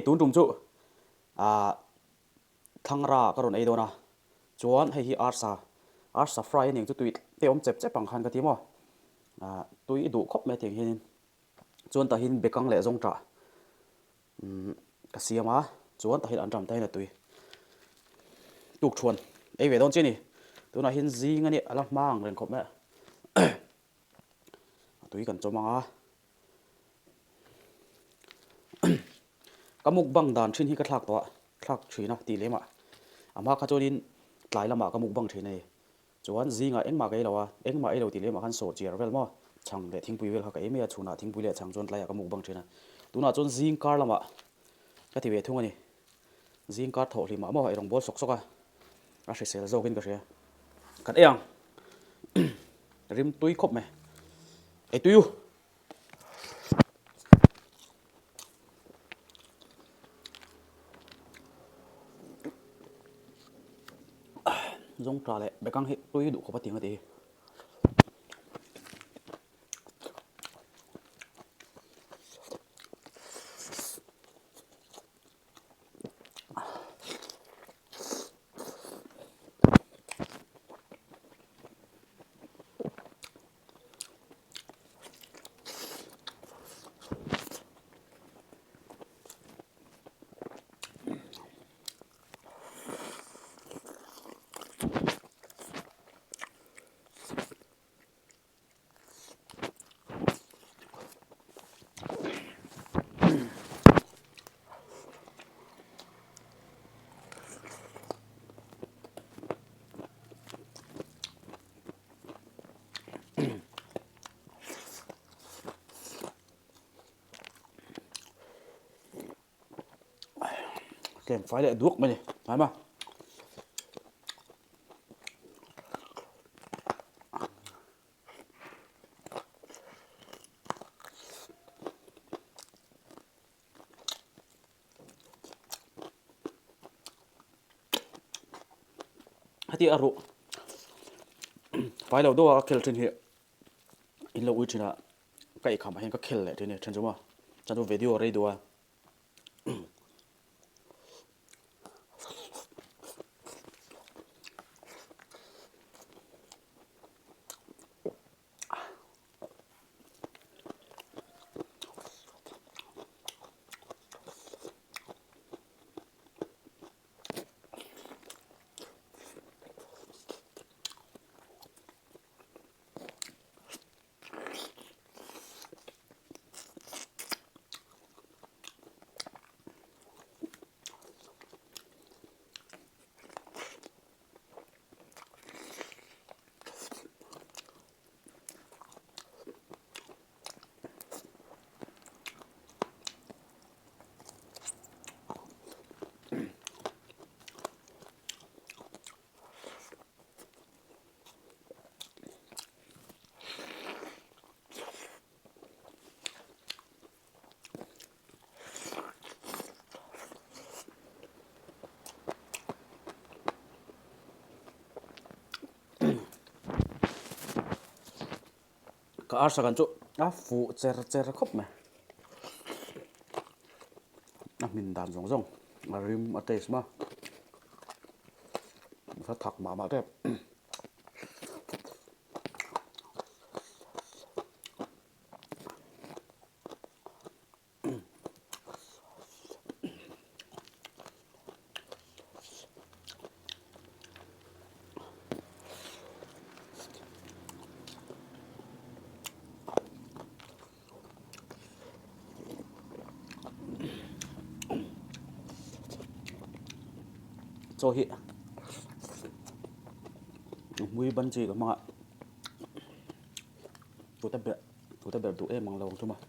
tun tum chu ah thlangra ka rawn ei dawn a, chuan hei hi arsa, arsa fry a ning chu tui te awm chep chep ang khan ka ti maw, ah tui i duh khawp mai tiang hianin chuan tah hian bekang leh zawngṭah umm ka siam a, chuan tah hian an ram te hian a tui tuk thuan ei ve dawn chi a ni, tunah hian zing a nih a la hma ang reng khawp mai a, a tui kan chawm ang a. Ka mukbang dan thin hi ka thlak tawh a, thlak thin a tih lem ah. A hma kha chuanin tlai lamah ka mukbang thin a ni. Chuan zingah engmah ka ei lo a, engmah ei lo tih lem ah khan sawh chiar vel maw, chhang leh thingpui vel kha ka ei mai a, chhunah thingpui leh chhang chuan tlaiah ka mukbang thin a. Tunah chuan zing kar lamah ka ti ve thung a ni. Zing kar thawh hlimah maw eirawng bawl sawk sawk a, a hrisel zawkin ka hria. Kan ei ang, rim tui khawp mai. Ei tui u! Zawngṭah leh bekang hi tui duh khawp a ti ang a ti hi. Tlem fai leh duak mai a ni hnai ma. Heti a ruh fai lo deuh a khel thin hi in lo ui thin a ka eikham ah hian ka khel leh thin a ni then chu maw chuan chu video rei duh a. Ka arsa kan chu a fuh cher cher khawp mai a hmin dan zawng zawng a rim a taste ma a thak mah mah tep. Chaw hi hmui ban chi ka hmang a tute ber tute ber duh em ang lo ang chu maw.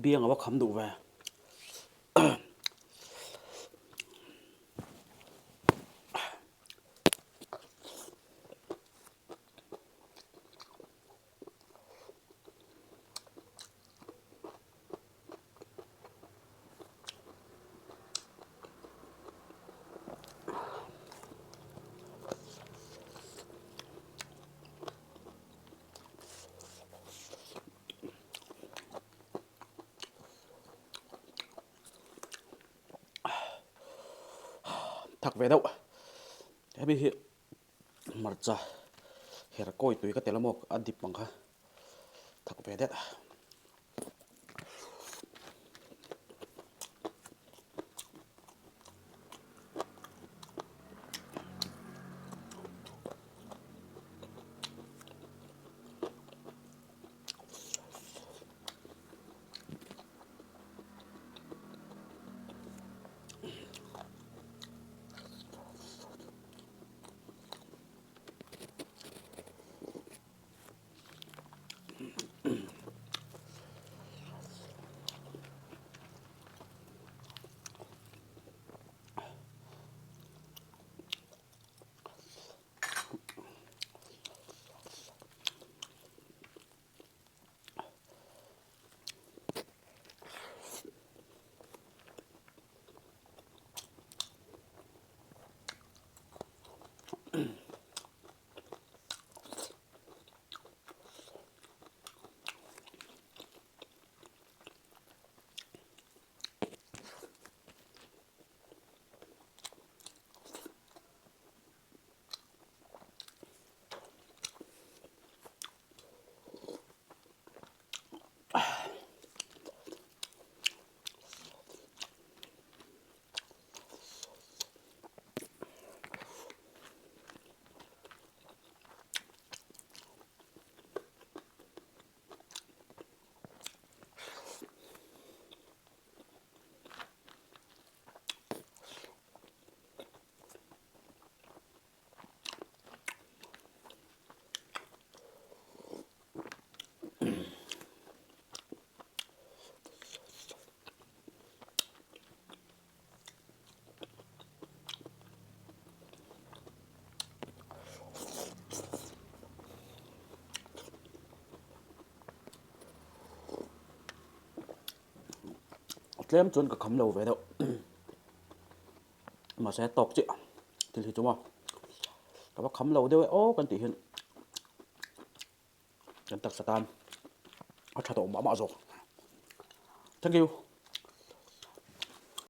Biang a va kham duh ve. Thak ve deuh. Hemi hi hmarcha her kawi tui ka tel a maw a dip ang kha thak ve deuh. Tlem chuan ka kham lo ve deuh. Mahse tawk chiah thil hi chu maw ka va kham lo deuh e aw kan tih hian kan taksa tan a tha tawh mah mah zawk. Thank you.